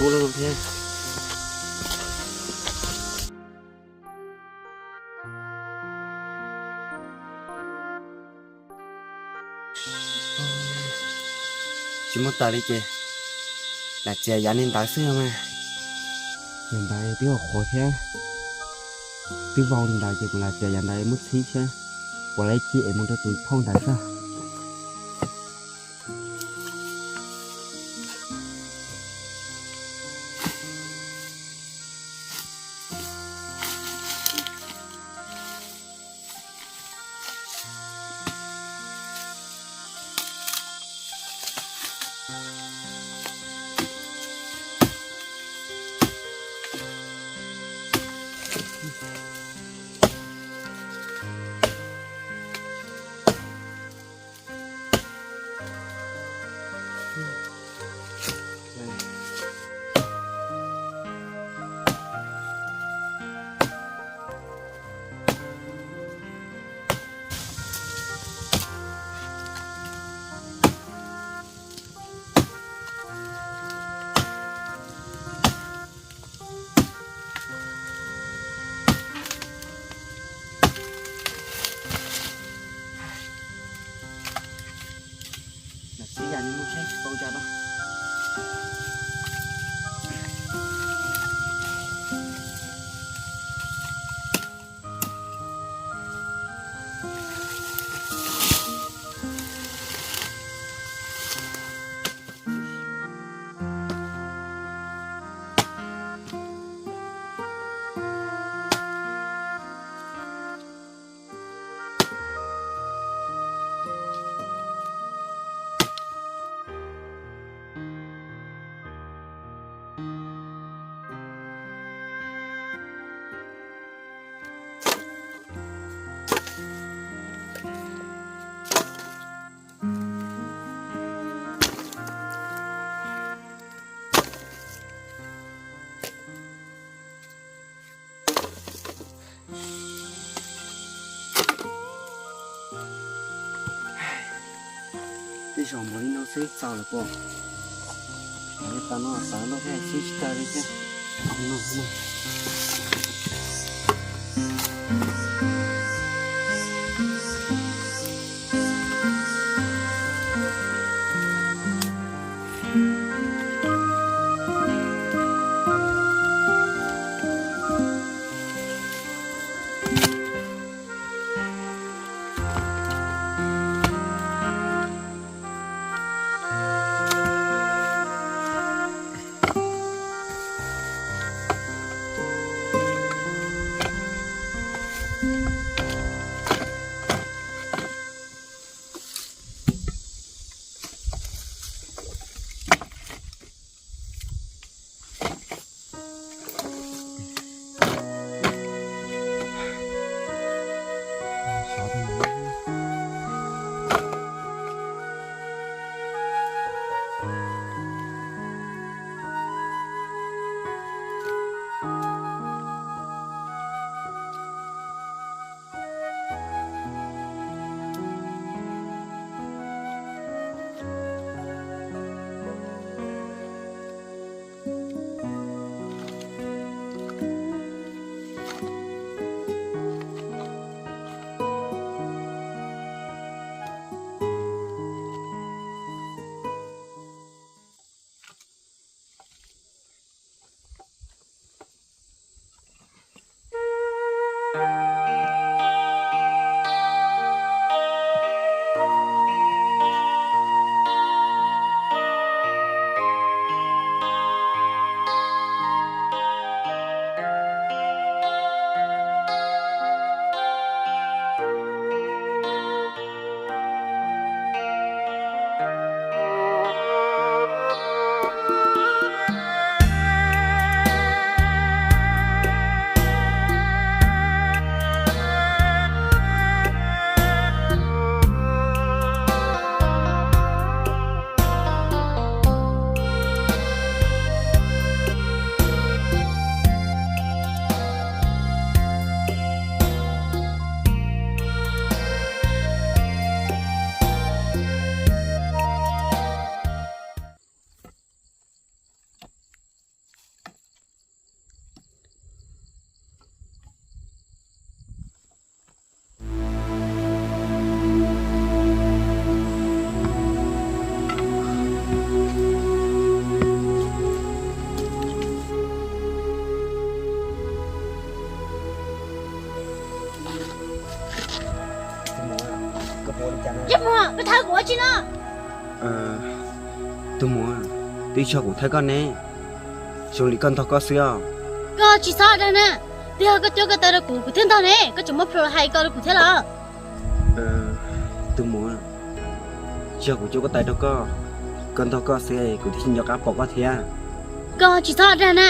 kub lug thiab. Tsis muaj tawm li ces lam txiav yav li ntawd xwb mas. Yav ntawd twb qhuav thiab, twb vau li ntawd ces kuv lam txiav yav ntawd muab txhib thiab, kuv lam ib chim es mus rau tus phauj ntawd xwb. Lam txiav yav no mus seb tau cas no. Tej zaum mus li no xwb txaus lawm puas? Tau no xav no thiab xwb tsis tau li thiab. Tsis no. Tus muam, twb tsis yog kuv thawb koj ne, zoo li koj ntog koj xwb os. Koj tsis txhob dag na, twb yog koj cuab koj taw rau kuv kuv thiaj ntog ne, koj tseem muab plhu hais ko rau kuv thiab los? Tus muam, tsis yog kuv cuab koj taw rau koj, koj ntog koj xwb kuv thiaj tsis nco qab pom koj thiab. Koj tsis txhob dag na,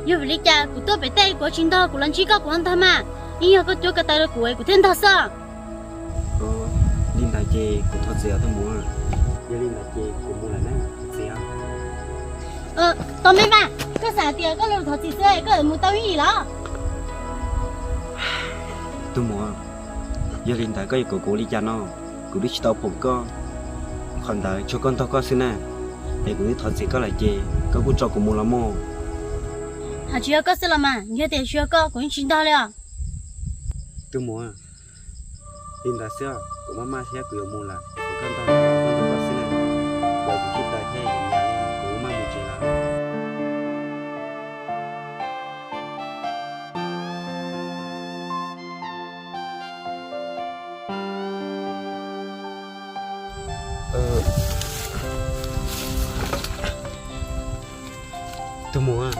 yog vim li cas kuv tuaj pem tej kuv tsis ntog kuv los ntsib koj kuv ho ntog mas, yeej yog koj cuab koj taw rau kuv kuv thiaj ntog xwb. Li ntawd ces kuv thov txim os tus muam, yog li ntawd ces kuv mus lawm na, thov txim os. Tos me mas, koj xav tias koj los thov txim xwb koj mus tau ib yim los? Tus muam, yog li ntawd koj yuav kom kuv ua li cas no? Kuv twb tsis tau pom koj, qhov ntawd tsuas koj ntog koj xwb na, es kuv twb thov txim koj lawm ces koj kuj tso kuv mus los mog. Hais tsis yog koj xwb los mas, yog tias tsis yog koj kuv yeej tsis ntog li os. Tus muam, li ntawd xwb os, kuv maj maj thiab kuv yuav mus lawm, kom koj ntog, koj ntog koj xwb na, kuv kuv khib taw thiab kuv maj mus tsev lawm. Tus muam,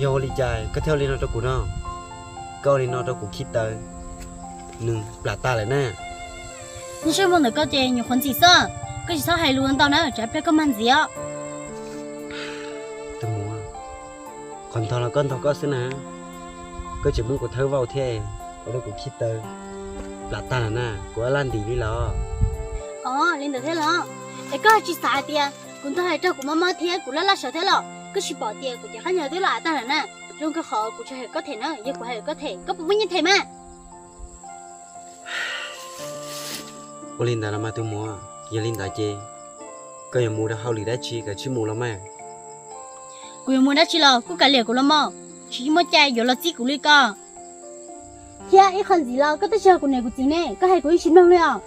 yog ua li cas koj thiaj ua li no rau kuv no? Koj ua li no rau kuv khib taw, nws plam tag lawm na. Nyob sab hmo ntawm koj ces nyuam qhuav ntxim xwb, koj tsis txhob hais lus ntau na tsam ib pliag koj mag ntxiv os. Tus muam, qhov ntog los koj ntog koj xwb na, koj tseem muab kuv thawb vau thiab ua rau kuv khib taw plam tag lawm na, kuv laj ntim li los. Os, li ntawd thiab los? Es koj tsis xav hais tias kuv ntog hais rau kuv mob mob thiab kuv laj laj saud thiab los? Koj tsis pom tias kuv cov qab nyuag twb laj av tag lawm na, zoo kawg qhov kuv tsis hais koj them na, yog kuv hais koj them koj puas muaj nyiaj them mas? Ua li ntawd los mas tus muam, yog li ntawd ces koj yuav mus rau hauj lwm dab tsi kav tsij mus los mas. Kuv yuav mus dab tsi los kuj kav liam kuv los mas, tsis muaj cai yuav los txib kuv li ko. Thiab ib qho ntxiv los koj twb tsis yog kuv niam kuv txiv ne, koj hais kuv yeej tsis mloog li os.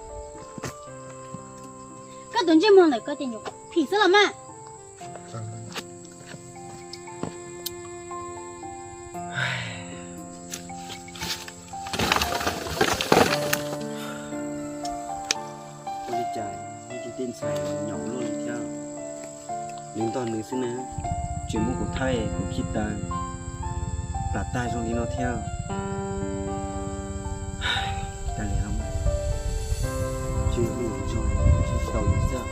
Koj tus ntsej muag ntawm koj ces nyuam qhuav phim xwb los mas. Ua li cas nej tej ntxhais nyaum luaj li thiab? Nws ntog nws xwb na, tseem muab kuv thawb kuv khib taw plam tag zoo li no thiab. Kav liam los mas, tsis ua ib yam tso, tsis tau li xwb.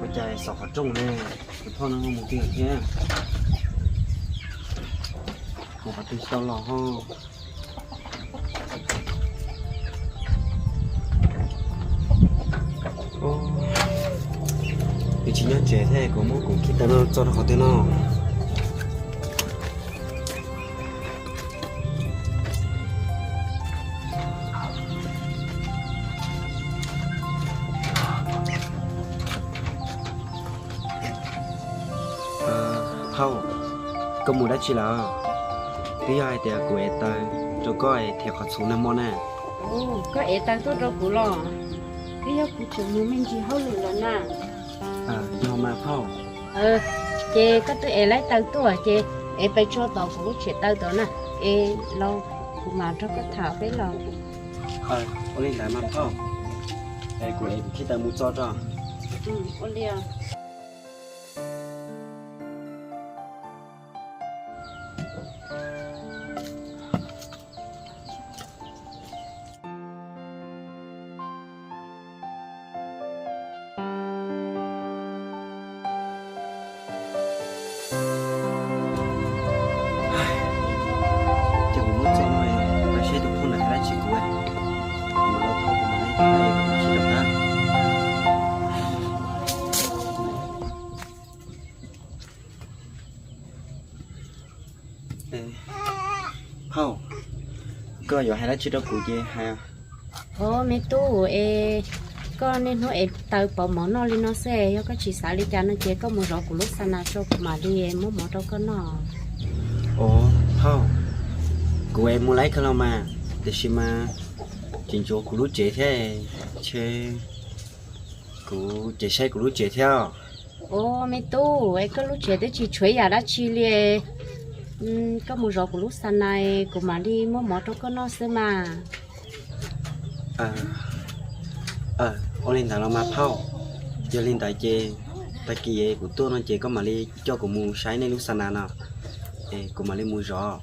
Ua cas xauv qhov rooj ne, tus phauj no ho mus twg lawm thiab? Mus qhov twg tsis tau los ho. Nws tsis nyob tsev thiab, kuv muab kuv khib taw no tso rau qhov twg no? Phauj, koj mus dab tsi lawm? Twb yog hais tias kuv ev taw rau koj thiab qhov txhuv nag hmo na. Koj ev taw tuaj rau kuv los? Twb yog kuv tseem mus me ntsis hauj lwm los na. Yog mas phauj. Ces koj twb ev lawm taw tuaj ces ev pes tso tom kuv lub tshem taw tod na, es los kuv mam nrog koj tham peb los. Ua li ntawd mas phauj, kuv ev kuv khib taw mus tso tso. Ua li. Ces kuv muab tso no, pab saib tus phauj ntawd hais dab tsi kuv, kuv mam los thov kuv mam li sib rau na. Yuav hais dab tsi rau kuv ces hais. Os me tub es, koj niaj hnub es taw pov mov noj li no xwb, yog koj tsis xav li cas no ces koj mus zov kuv lub xa nas tso kuv mam li muab mov rau koj noj. Os phauj, kuv es mus laib kawg los mas, tiam sis mas tseem ntxuav kuv lub tsev thiab, ntshe kuv ces saib kuv lub tsev thiab. Os me tub es, koj lub tsev twb tsis tshuav yam dab tsi li. Koj mus zov kuv lub xa nas kuv mam li muab mov rau koj noj xwb mas. Ua li ntawd los mas phauj, yog li ntawd ces tag kis kuv tuaj no ces koj mam li coj kuv mus saib nej lub xa nas no, kuv mam li mus zov.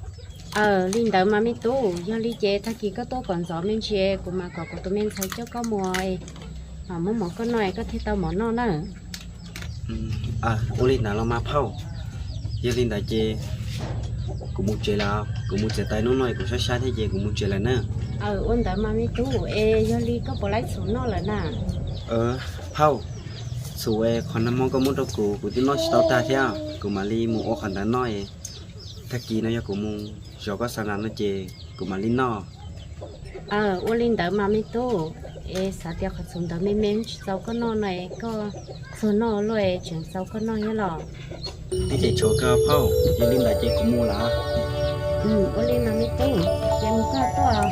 Aws, li ntawd mas me tub, yog li ces tag kis koj tuaj kom ntxov me ntsis kuv mam kom kuv tus me ntxhais coj koj mus muab mov koj noj koj thiaj tau mov noj na. Ua li ntawd los mas phauj, yog li ntawd ces kuv mus tsev lawm, kuv mus txiav taws hnub no kuv saib saib thiab ces kuv mus tsev lawm na. Aws, ua ntawd mas me tub es, yog li koj puas laib txhuv noj lawm na? Phauj, txhuv es qhov nag hmo koj muab rau kuv, kuv twb noj tsis tau tag thiab, kuv mam li mus ua qhov ntawd noj es tag kis no yog kuv mus zov koj xa nas no ces kuv mam li noj. Aws, ua li ntawd mas me tub, es xav tias qhov txhuv ntawd me me tsis txaus koj noj no es koj txuag noj luaj es tseem txaus koj noj thiab los? Ib ces tshuav kawg phauj, yog li ntawd ces kuv mus lawm. Ua li mas me tub, ces mus koj tuaj.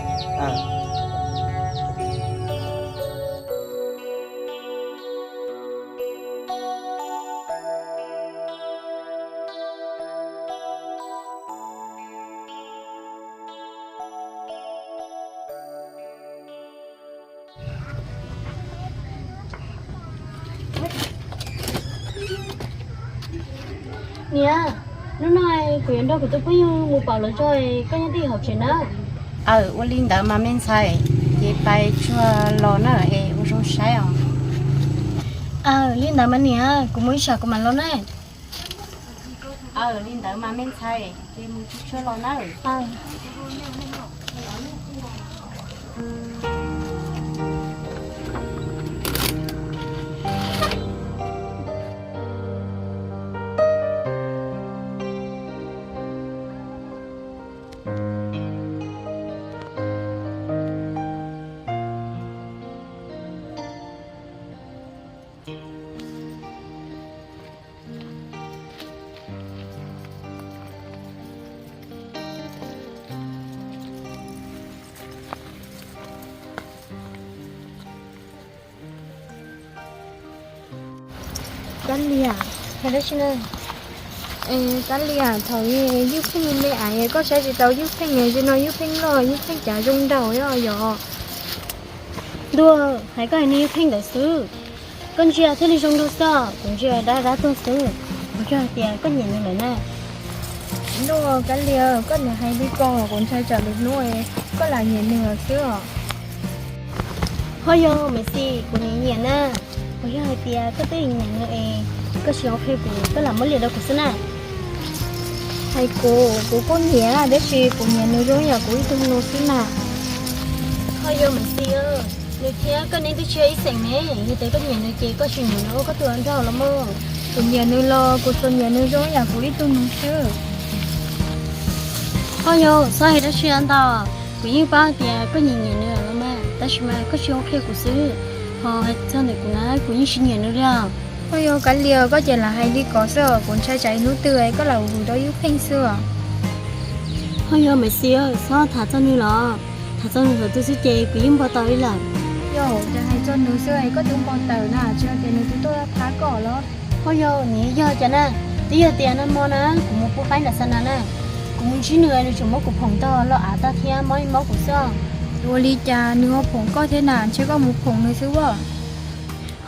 Niam, hnub no kuv yuav nrog kuv tus phooj ywg mus pauv lawv tso, koj nyob twj ywm hauv tsev na. Aws, ua li ntawd mas me ntxhais, ces pais tsuag los na es ua zoo saib os. Aws, li ntawd mas niam, kuv mus ib tsam kuv mam los na. Aws, li ntawd mas me ntxhais, ces mus tsuag tsuag los na. Kab Lias, hais dab tsi na? Kab Lias, thaum Ywj Pheej me me es koj saib tsis tau Ywj Pheej, zaum no Ywj Pheej loj, Ywj Pheej cav zoo nraug yom. Ntuj, hais koj hais niag Ywj Pheej ntawd xwb, koj ntsia thiaj li zoo nraug xwb, kuv ntsia dab dab tuag xwb. Puas yog hais tias koj nyiam nws lawm na? Ntuj, Kab Lias, koj niam hais li ko kuv ntshai tsam lwm hnub koj lam nyiam nws xwb os. Ho yog Maiv Xis, kuv nyiam nyiam na. Puas yog hais tias koj twb nyiam nws es koj tsis qhia kuv, koj lam muab liam rau kuv xwb na? Hais kuv, kuv kuj nyiam tab sis kuv nyiam nws zoo yam kuv ib tug nus xwb mas. Ho yog Maiv Xis, nws thiab koj neb twb tsis yog ib xeem ne, yog tias koj nyiam nws ces koj tsis nyiam nws ua koj tus hluas nraug los mas. Kuv nyiam nws los kuv tsuas nyiam nws zoo yam kuv ib tug nus xwb. Ho yog, txhob hais dab tsi ntau, kuv yeej paub tias koj nyiam nyiam nws los mas, tab sis mas koj tsis qhia kuv xwb. Ho hais txog ntawm kuv na, kuv yeej tsis nyiam nws li os. Ho yog Kab Lias, koj ces lam hais li ko xwb os, kuv ntshai tsam ib hnub twg koj lam vwm rau Ywj Pheej xwb os. Ho yog Maiv Xis, txhob tham txog nws los, tham txog nws thaum twg xwb ces kuv yeej npau taws li lawm. Yog tias hais txog nws xwb koj twb npau taws na, tsis yog tias nws twb tuaj thab koj los? Ho yog nws yog cas na, twb yog tias nag hmo na kuv mus pub qaib nram xa nas na, kuv mus ntsib nws, nws tseem muab kuv phoom tag los av tag thiab mob li mob kuv xwb. Ua li cas nws ho phoom koj thiab na, ntshe koj mus phoom nws xwb as.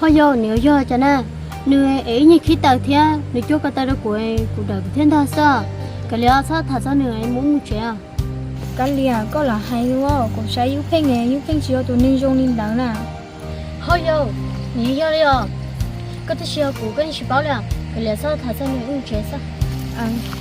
Ho yog nws yog cas na, nws es ib nyuag khib taws thiab nws cuab ko taw rau kuv, kuv dawm kuv thiab ntog xwb. Kav liam, txhob tham txog nws, mus mus tsev. Kab Lias, koj lam hais ua, kuv saib Ywj Pheej, Ywj Pheej tsis yog tus neeg zoo li ntawd na. Ho yog, nws yog li os, koj twb tsis yog kuv koj yeej tsis paub li os. Kav liam, txhob tham txog nws, mus tsev xwb.